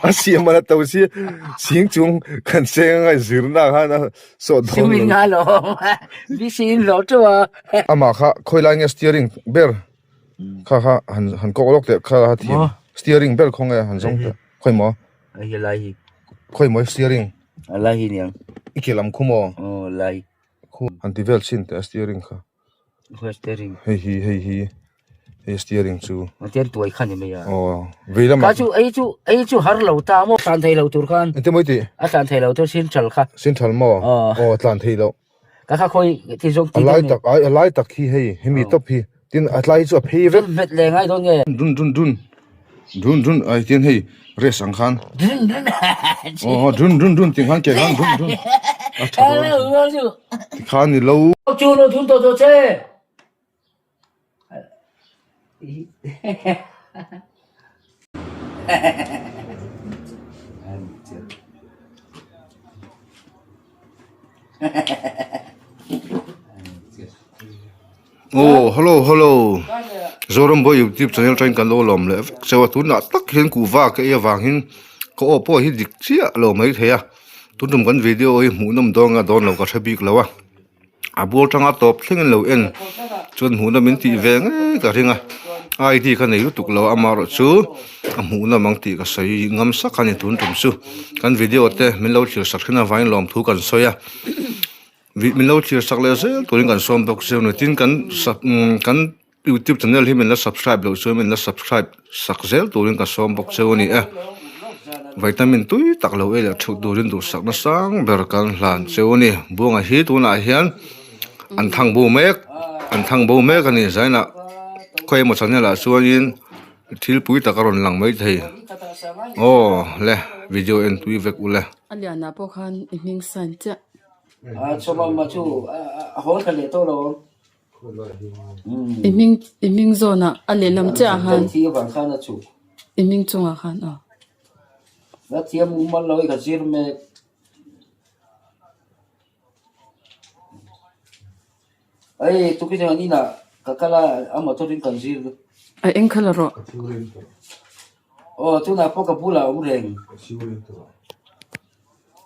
A siam a la to si sing chung kan seng anga zirna khan a sawh dawn lo. Amah kha khawi lai nge steering ber kha kha han han kawk lawk teh kha a thiam steering ber khaw nge han zawng teh khawi maw khawi maw steering i ke lam khu maw han ti vel chhin teh a steering kha. Steering. Hei hi hei hi hei steering chu. Tian tuai kha ni mai a. Aw vei lamah. Ka chu ei chu ei chu har lo ta maw tlan thei lo tur khan. Engtin maw i tih? A tlan thei lo tur central kha. Central maw? Aw tlan thei lo. Ka kha khawi ti zawng ti. A lai tak ai a lai tak hi hei hemi top hi tin a tlai hi chu a phei vek. Hmet leh ngai dawn nge. Dun dun dun dun dun ai tin hei race ang khan. Dun dun. Aw dun dun dun ti khan ke khan dun dun. A tha dawn. Ti khan ni lo. Chu lo thun tawh tawh che. Aw hello hello Zoram boy youtube channel atangin kan lo lawm leh vek chauh a tunah tak hian kuhva ka ei avangin ka aw pawh hi dik chiah lo mai thei a tun tum kan video hi hmuhnawm dawn nge dawn lo ka hre bik lo a a bul atanga tawp thlengin lo en chuan hmuhnawm in tih ve ngei ka ring a ID ka nei lutuk lo a amaherawhchu a hmuhnawm ang tih ka sawi ngam sak a ni tun tum chu kan video te min lo thlir sak thin avangin lawmthu kan sawi a. Min lo thlir sak leh zel turin kan sawm bawk zeu ni tin kan kan youtube channel hi min la subscribe loh chuan min la subscribe sak zel turin ka sawm bawk cheu a ni e vitamin tui tak lo ei leh thuh turin duhsak na sang ber kan hlan cheu a ni buanga hi tunah hian an thang bo mek an thang bo mek a ni zainah khawi emaw channel ah chuanin thil pui tak a rawn lang maithei aw le video en tui vek ule. A lianah pawh khan i hming sign chiah. I hming i hming zawnah a lehlam chiah ah khan i hming chungah khan aw. A eng kha la rawh.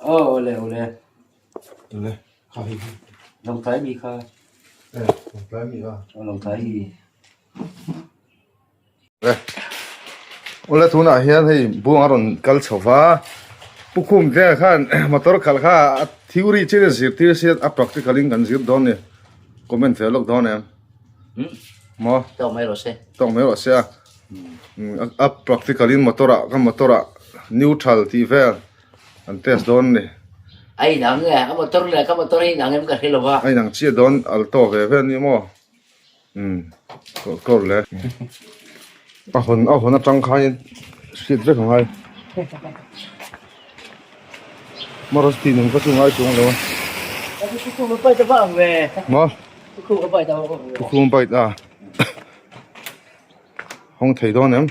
Aw ole ole. Ole kha hei hi. Lawngtlai mi kha. Eh lawngtlai mi a. Aw lawngtlai mi. Le ole tunah hian hei buang a rawn kal chho va Pu Khum te khan motor khalh kha a theory chin a zirtir sia a practical in kan zir dawn ni comment ve lawk dawn em maw Tawk mai rawh se. Tawk mai rawh se a. A practical in motor ah ka motor ah neutral tih vel an test dawn a ni. A inang nge a motor leh ka motor hi inang em ka hre lo va. A inang chiah dawn alto ve ve a ni maw umm kawr le a hawn a hawn atang khain hriat vek a ngai maruti nun kha chu ngai chuang lo a. Maw tukhum bike a. Hawng thei dawn em?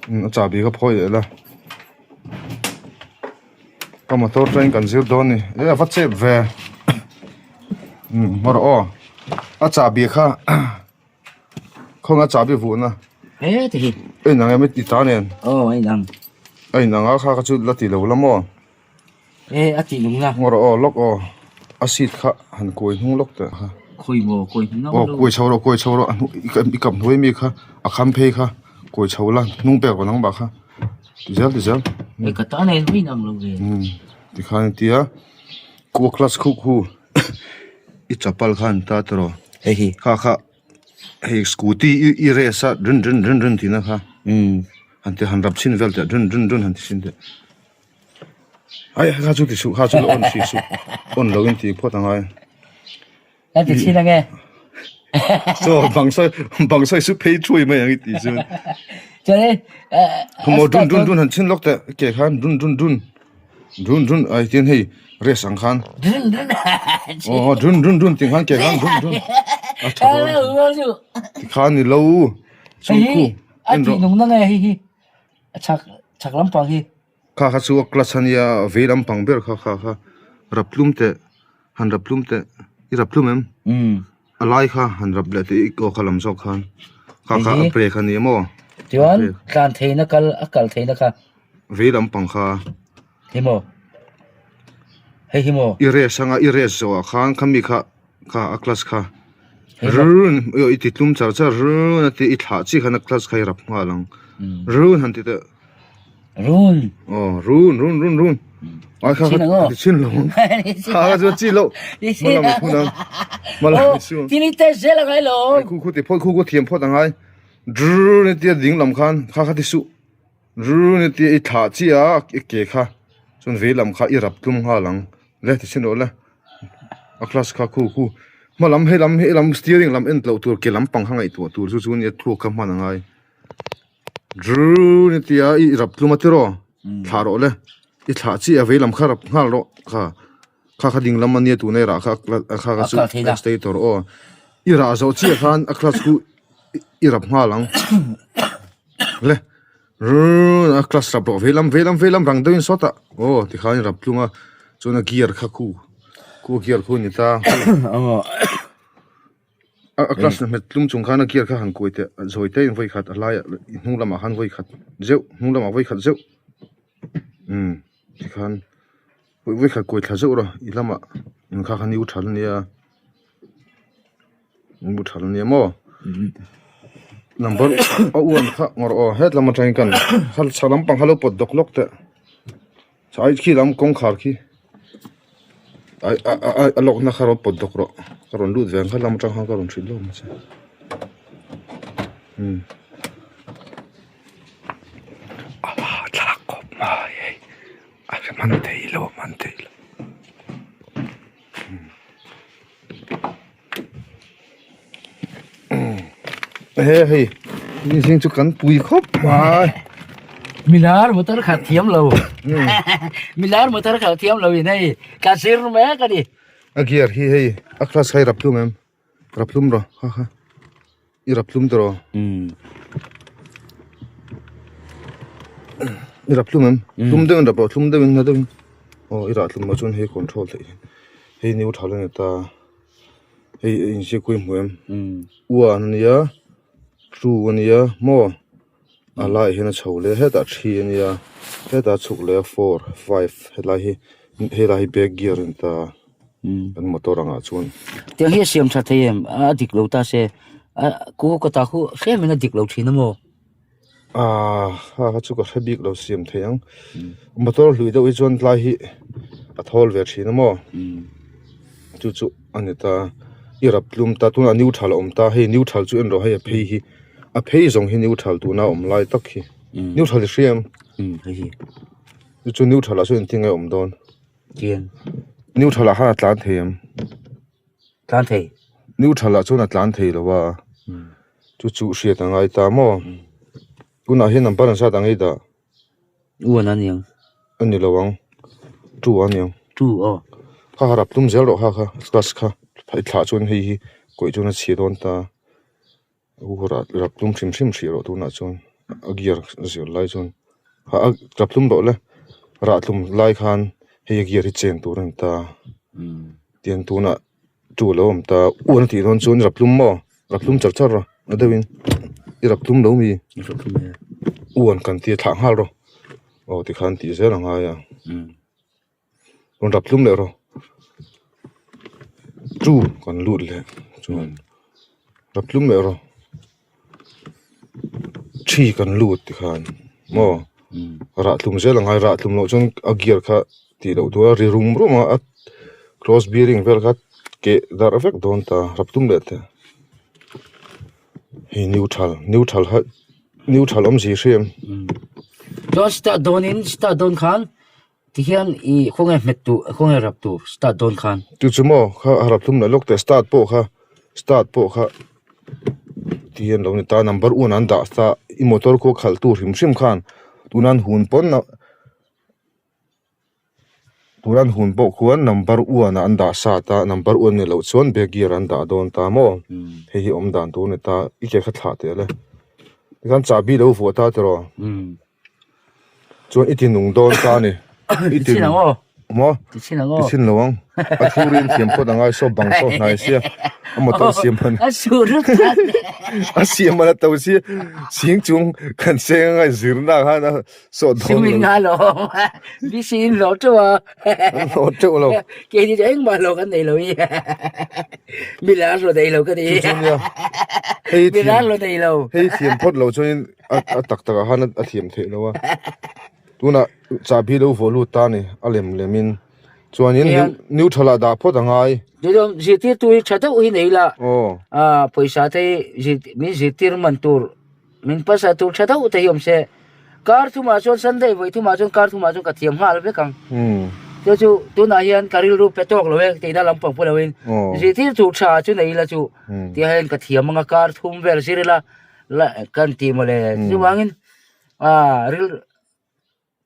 Umm a chahbi kha phawi leh la. Ka motor train kan zir dawn ni. E a va chep ve. Umm hmar aw. A chahbi kha khawnga chahbi vuhna. E ti hi. A inang em i ta nen. Aw a inang. A inang a kha kha chu la ti lo la maw. E a tih nung na. Ngawr aw lawk aw a seat kha han kuai hnung lawk teh kha. Khawi maw kuai hnung lo. Aw kuai chho rawh kuai chho rawh a hnu i kap hnuai mi kha a kham phei kha kuai chho la hnung pek rawh nangmah kha ti zel ti zel. E ka tan a in hui nang lo ve. Umm tikhan tia kua class khu khu i chapal kha an ta tawh rawh. Hei hi. Kha kha hei scooty i race a run run run run tihna kha. Umm. Han ti han rap chhin vel teh run run run han ti chhin teh. Ai kha chu ti suh kha chu on si suh on lo in ti phawt angai. Kan ti chin ange. So bang sai bang sai su phei thui mai ang i ti chuan. Chale Mo dun dun dun han chin lok te ke khan dun dun dun dun dun ai tin hei race ang khan. Dun dun. Oh dun dun dun ting khan ke khan dun dun. A tha dawn. Ti khan ni lo chu khu. A ti nung na nge hi hi. Chak chak lampang hi. Kha kha chu a clutch a nia vei lampang ber kha kha kha rap tlum teh han rap tlum teh i rap tlum em? Umm. A lai kha han rap leh teh i aw kha lam zawk khan kha kha a brake a ni maw? Chuan tlan theihna kal a kal theihna kha. Vei lampang kha. Hi maw? Hei hi maw? I race anga i race zawhah khan khami kha kha a clutch kha run i ti tlum char char run a ti i thlah chi khan a clutch kha i rap nghal ang run han ti teh. Run. Aw run run run run. Ai kha kha ti chin lo. Kha kha chu chi lo. Hma lam i phun ang. Hma lam i su. Tini te zel angai lo. Ai khu khu ti phawt khu khu thiam phawt angai. Run i tia ding lam khan kha kha ti su. Run i tia i thlah chi a i ke kha chuan vei lam kha i rap tlum nghal ang. Le ti chin rawh le. A class kha khu khu. Hma lam hei lam hei lam steering lam en tloh tur ke lampang kha ngaihtuah tur chu chu nia thluak kha hman angai. Run i tia i rap tlum a tiraw thlah rawh le i thlah chiah a vei lam kha rap nghal rawh kha kha kha ding lam a nia tuna i rah kha a kha kha chu accelerator aw i rah zawh chiah khan a clutch chu i rap nghal ang le run a clutch rap rawh vei lam vei lam vei lam rang deuhin sawtah aw tikhan i rap tlung a chuan a gear kha khu khu gear khu a ni ta. A class na hmet tlum chung khan a gear kha han kuai teh zawi te in vawi khat a laiah i hnung lamah khan vawi khat zeuh hnung lamah vawi khat zeuh umm tikhan vawi khat kuai thla zeuh rawh i lamah in kha kha neutral ania neutral ania maw number a uan kha ngawr aw hetlam atangin kan chhak lampang kha lo pawt dawk lawk teh. Chai khi lam kawngkhar khi ai a a a lawkna kha rawn pawt dawk rawh ka rawn lut ve ang kha lam atang khan ka rawn hrilh lawk ang che umm a hahthlak khawp mai hei a hman thei lo a hman thei lo he hei mihring chu kan pui khawp mai milar motor khalh thiam lo milar motor khalh thiam lo in hei ka zir mek a ni a gear hi hei a clutch kha i rap tlum em rap tlum rawh ha ha i rap tlum tawh i rap tlum em tlum deuhin rap rawh tlum deuhin na deuhin aw i rah tlum loh chuan hei control theih hei neutral a ni ta hei inziak pawh i hmu em one a nia two a nia maw a laiah hian a chho leh hetah three a nia hetah a chhuk leh a four five helai hi helai hi back gear a ni ta kan motor angah chuan. Tiang hi a siam tha thei em a dik lo ta se a ku ka ta khu hrem in a dik lo thin a maw. Aaa ha kha chu ka hre bik lo siam thei ang motor hlui deuh hi chuan tlai hi a thawl ve thin a maw chu chu a ni ta i rap tlum ta tunah neutral a awm ta hei neutral chu en rawh hei a phei hi a phei zawng hi neutral tuna awm lai tak hi neutral i hria em chu chu neutral ah chuan engtin nge a awm dawn neutral ah khan a tlan thei em. Tlan thei. Neutral ah chuan a tlan thei lo a, chu chu hriat a ngai ta maw? Tunah hian number an zat ang ei dah. One a niang. A ni lo ang, two a niang. Two aw. Kha kha rap tum zel rawh kha kha class kha i thlah chuan hei hi kawih chuan a chhia dawn ta. Rap tlum hrim hrim hrih rawh tunah chuan a gear zir lai chuan a rap tlum rawh le rah tlum lai khan hei a gear hi chen tur a ni ta tiang tunah two a lo awm ta uan a tih dawn chuan rap tlum maw rap tlum char char rawh a deuhin i rap tlum lo mi uan kan tia thlah nghal rawh aw tikhan tih zel a ngai a. Rawn rap tlum leh rawh two kan lut leh chuan rap tlum leh rawh three kan lut tikhan maw rah tlum zel ang a rah tlum loh chuan a gear kha tih loh tur a ri rum rum a a cross bearing vel kha keh darh vek dawn ta rap tlum leh teh hei neutral neutral kha neutral awmzia i hria em. Chuan start dawnin start dawn khan. Tihian i khawnge hmet tur khawnge rap tur start dawn khan. Chu chu maw kha a rap hlum leh lawk teh start pawh kha start pawh kha tihian lo ni ta number one an dah ta i motor khaw khalh tu hrim hrim khan tuna an hun pawn tuna an hun pawh khuan number one ah an dah sa ta number one ni loh chuan back gear an dah dawn ta maw hei hi awm dan tur a ni ta i ke kha thlah teh le tikhan chahbi lo vuah ta tiraw. Chuan i ti nung dawn ta a ni. I ti nung. Maw? Ti chhin ang aw. Ti chhin lo ang. A thurin thiam phawt angai saw bang saw hnai sia. A motor siam man. A sur lut A siam man a to si. Sing chung kan seng angai zirna khan a saw dawn lo. Simin nga lo. BC in hlawh teuh a. An hlawh teuh lo. Keini chu engmah hlawh kan nei lo hi. Mi lar hlawh nei lo ka ni. Chu chu nia. Hei Mi lar hlawh nei lo. Hei thiam phawt lo chuanin a tak takah khan a thiam theih lo a. Tunah chahbi lo vawh lut ta a ni, a lem lemin. Chuanin neutral ah dah phawt a ngai. Chuan zirtirtu hi tha deuh hi nei la, pawisa te hi min zirtir man tur, min pasa tur tha deuh te hi awm se. Kar thumah chuan Sunday vawi thumah chuan kar thumah chuan ka thiam nghal vek ang. Chu chu tunah hian ka rilru pe tawk lo e tihna lampang pawh loin zirtirtu tha chu nei la chu tiah hian ka thiam anga kar thum vel zir ila kan ti mawle. Chuvangin A ril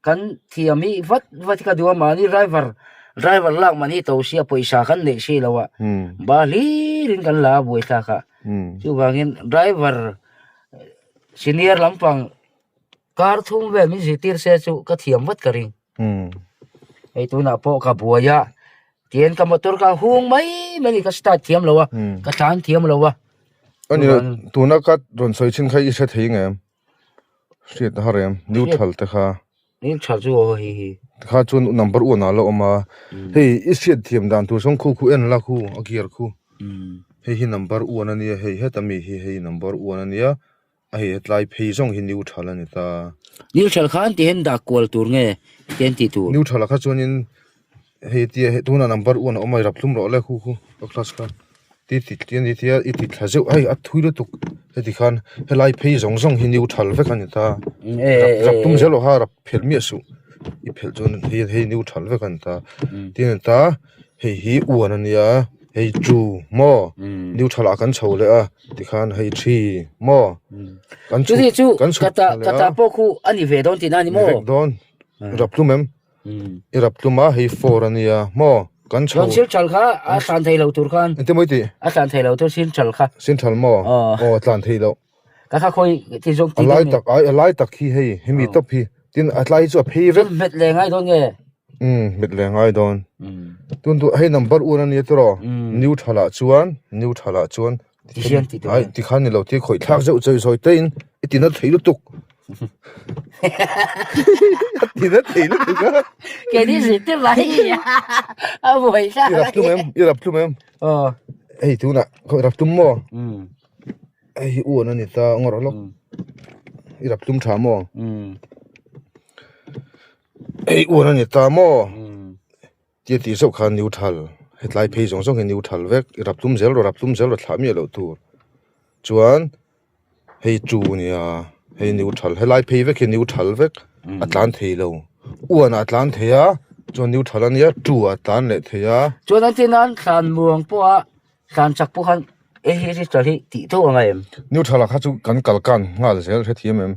kan thiam hi vat vat hi ka duh a mahni driver driver lak mahni to sia pawisa kan neih si lo a ba hlir in kan la a buaithlak a chuvangin driver senior lampang kar thum vel min zirtir se chu ka thiam vat ka ring hei tunah pawh ka buai a tihian ka motor ka hung mai mai a ni ka start thiam lo a ka tlan thiam lo a. Ani tuna ka rawn sawi chin kha i hre thei ngem? Hriat a har em? Neutral te kha. Neutral chu aw hei hi. Kha chuan number one ah la awm a. Hei i hriat thiam dan tur chuan khu khu en la khu a gear khu. Hei hi number one a nia hei heta mi hi hei number one a nia a hei hetlai phei zawng hi neutral a ni ta. Neutral khan tihian dah kual tur nge tihian tih tur. Neutral ah kha chuanin Hei tia hei tunah number one a awm a i rap hlum rawh le khu khu ka class kha ti ti ti ani tia i ti thla zeuh hei a thui lutuk heti khan helai phei zawng zawng hi neutral vek a ni ta rap rap tum zel rawh ha rap phelh miah suh i phelh chuan hei hei neutral vek a ni ta tin a ni ta hei hi one a nia hei two maw neutral ah kan chho leh a tikhan hei three maw kan chhuk kan chhuk thla leh a ni vek dawn rap hlum em. I rap tlum a, hei four a nia maw? Kan chho. Chuan central kha a tlan thei lo tur khan. Engtin maw i tih? A tlan thei lo tur central kha. Central maw? Aw tlan thei lo. Ka kha khawi ti zawng ti. A lai tak ai a lai tak hi hei hemi top hi. Tin a tlai hi chu a phei vek. Hmet leh ngai dawn nge? Umm hmet leh ngai dawn. Tun tu hei number one a nia tiraw? Neutral ah chuan neutral ah chuan Ti hian ti tur. Ai ti khan ni lo ti khawih thlak zeuh zeuh zawi te in i ti na thei lutuk. A ti na thei lutuk a. Ke ni zir tir lai hi a buai thlak. I rap tlum em? I rap tlum em? Aw. Hei tunah khawih rap tlum maw? Hei hi uan a ni ta ngawr lawk. I rap tlum tha maw? Hei uan a ni ta maw? Tia tih zauh khan neutral hetlai phei zawng zawng hi neutral vek i rap tlum zel rawh rap tlum zel rawh thlah miah loh tur chuan hei chu nia hei neutral helai phei vek hi neutral vek a tlan thei lo uan ah a tlan thei a chuan neutral ania two ah a tlan leh thei a. Chuan an tin an thlan muang pawh a thlan chak pawh khan hei hi neutral hi tih tho a ngai em? Neutral ah kha chu kan kal kan nghal zel hrethiam em?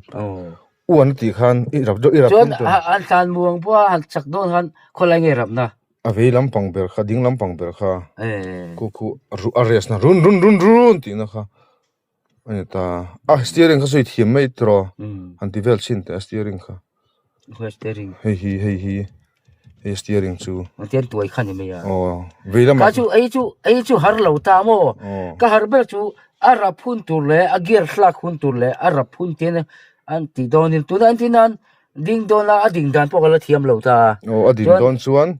Uan a tih khan i rap deuh i rap Chuan an tlan muang pawh a han chak dawn khan khawlai nge rapna? A vei lampang ber kha ding lampang ber kha khu khu a rest na run run run run tihna kha a ni ta. A steering kha sawi thiam mai tiraw han ti vel chhin teh a steering kha. Steering. Hei hi hei hi hei steering chu. Tian tuai kha ni mai a. Aw vei lamah. Kha chu ei chu ei chu har lo ta maw? Ka har ber chu a rap hun tur leh a gear thlak hun tur leh a rap hun te An tih dawnin tunah an tih nan ding dawn a, a ding dan pawh ka la thiam lo ta a. Aw, a ding dawn chuan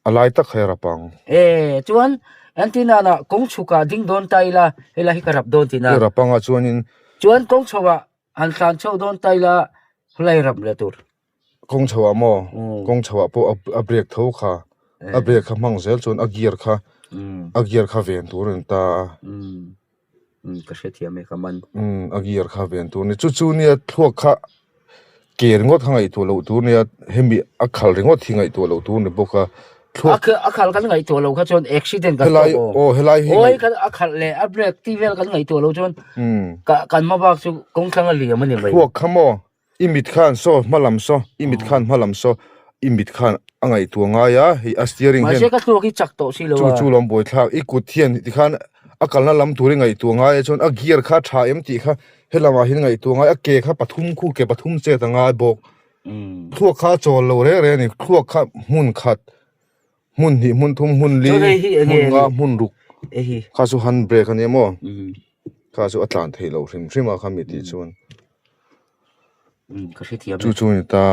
a lai tak kha i rap ang. E, chuan an tih nanah kawng chhukah ding dawn ta ila, helai hi ka rap dawn tihna. I rap anga chuanin. Chuan kawng chhoah han tlan chho dawn ta ila, helai rap leh tur. Kawng chhoah maw? Kawng chhoah pawh a brake tho kha, a brake kha hmang zel chuan a gear kha, a gear kha ven tur a ni ta a. Ka hrethiam e ka man. A gear kha ven tur a ni. Chu chu nia thluak kha ke ringawt kha ngaihtuah loh tur a nia, hemi a khal ringawt hi ngaihtuah loh tur a ni bawk a. Thluak a khal kan ngaihtuah loh kha chuan accident kan tawk aw. Aw helai hi. Aw hei kan a khalh leh a brake tih vel kan ngaihtuah loh chuan kan hmabak chu kawng thlanga liam a ni mai. Thluak kha maw I mit khan saw hma lam saw, i mit khan hma lam saw, i mit khan a ngaihtuah ngai a, hei a steering hian. Mahse ka thluak hi chak tawh si lo a. Chu chu lawm buaithlak, i kut hian tikhan a kalna lam tur i ngaihtuah ngai a chuan a gear kha tha em tih kha helamah hian ngaihtuah ngai a, ke kha pathum khu ke pathum chet a ngai bawk. Thluak kha a chawl lo reng reng a ni, thluak kha hmun khat. Hmun hnih hmun thum hmun li hmun nga hmun ruk kha chu hand brake a nia maw kha chu a tlan theih loh hrim hrim a khami tih chuan chu chu a ni ta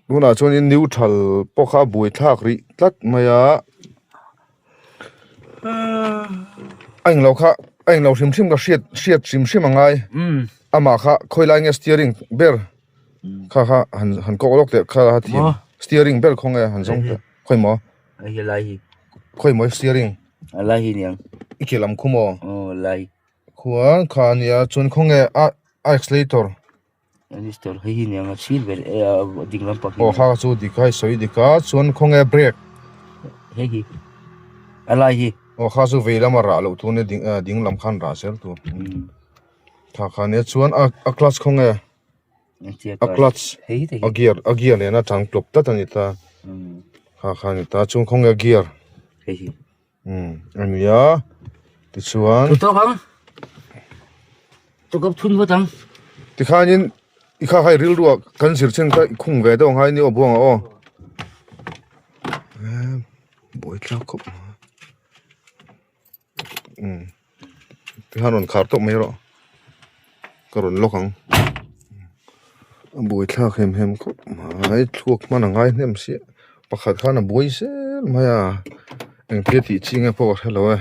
tunah chuanin neutral pawh kha a buai thlak rih tlat mai a a englo kha a englo hrim hrim ka hriat hriat hrim hrim a ngai amah kha khawi lai nge steering ber. Kha kha han han kawk lawk teh kha a thiam steering ber khaw nge han zawng teh khawi maw hei lai hi khawi maw steering a lai hi niang i ke lam khu maw aw lai khuan kha ania chuan khaw nge a a accelerator accelerator hei hi niang a chhir ber e a ding lam pang hi aw kha chu dik a i sawi dik a chuan khaw nge brake hei hi a lai hi aw kha chu vei lama rah loh tur nia ding ding lam khan rah zel tur kha kha ania chuan a a clutch khaw nge. A clutch a gear a gear nena chang tlawp tlat a ni ta kha kha a ni ta chuan khawnge a gear umm a ni a tichuan tikhanin i kha kha i rilru ah kan zir chin kha i khung ve deuh ang hai ni aw buangah aw buai thlak khawp mai umm tikhan rawn khar tawp mai rawh ka rawn lock ang a buai thlak hem hem khawp mai thluak hman a ngai hnem sia pakhat khan a buai zel mai a engtia tih chi nge pawh ka hre lo e.